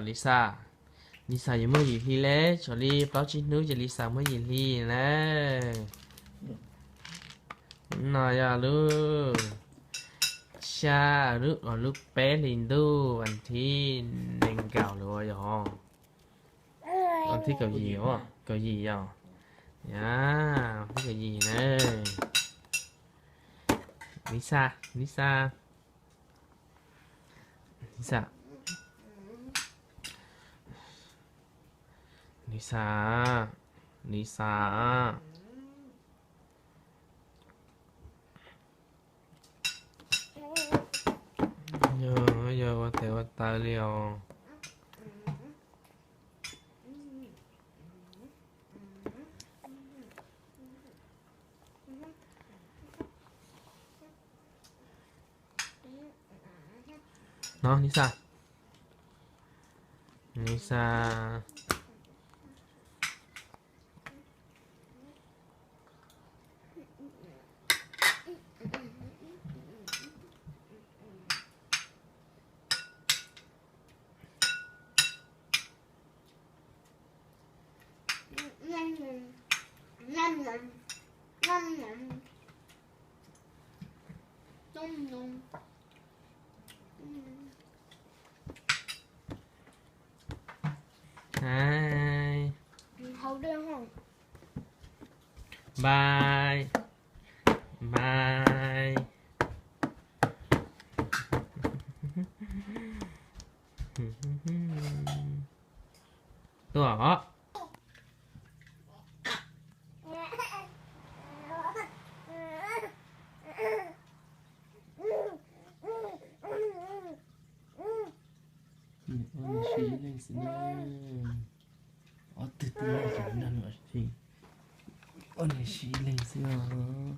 Lisa, Lisa yuav muaj yim hli le, tshuav li plaub tsib hnub ces Lisa muaj yim hli na. No yog lub xya, lub, lub peb hlis ntuj vas thib nees nkaum los yog vas thib kaum yim, kaum yim yog, ya, thib kaum yim na. Lisa, Lisa, Lisa, Lisa, Lisa. Yog, yog ua tes ua taw li os. No, Lisa. Lisa. Hai. Bye. Bye. Tuaj os. Ua niam sib leeg xwb na. Ob tug tij laug ces nrog niam sib, ua niam sib leeg xwb os.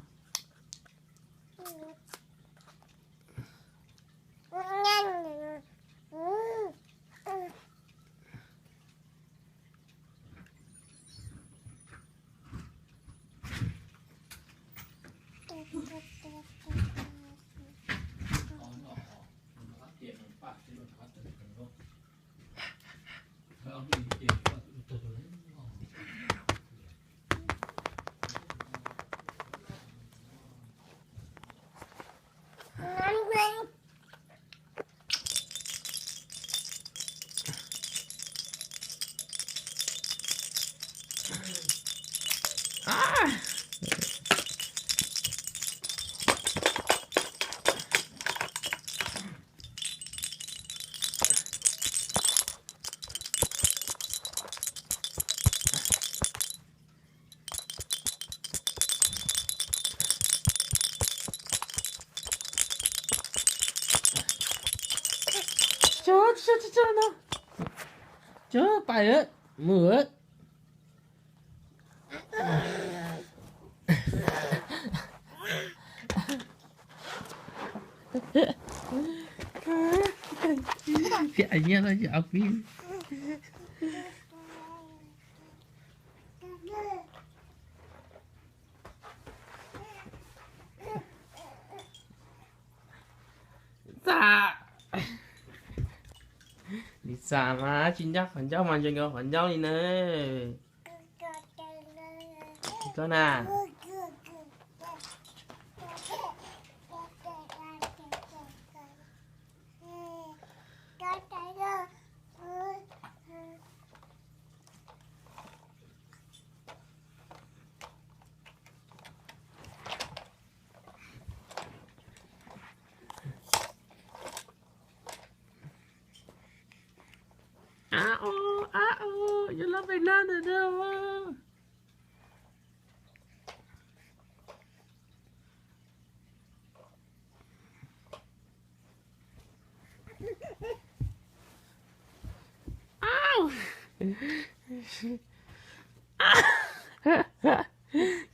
Cov, cov, cov, cov no. Cov, pais lawm, mus lawm. Phiaj nyiaj no ces ob peb. Lisa mas tsis ncaj qhov ncauj mas ntshe nkaus qhov ncauj li na. Koj na. Ab o, ab o, yuav loj pes nag ntawm no.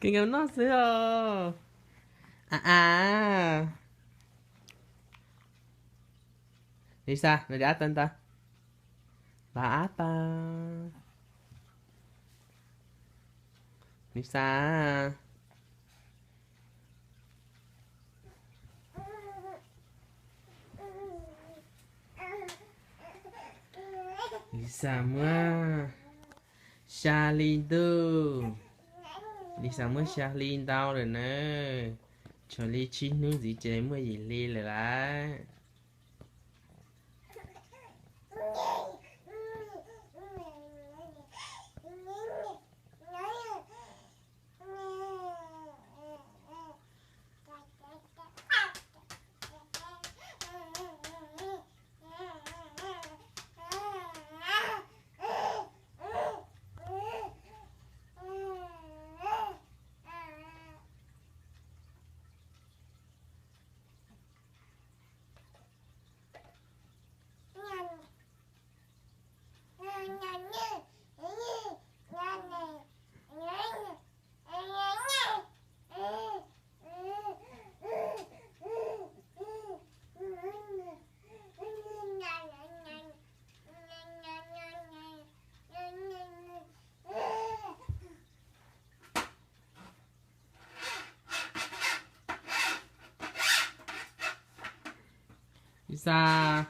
Kws nkawd noj xwb os. A a, Lisa, nws ab tag ntag. Npab ab tag. Lisa. Lisa muab xya hli ntuj, Lisa muab xya hli ntau lawm na. Tshuav li tsib hnub ntxiv ces muaj yim hli lawm lauj. Lisa,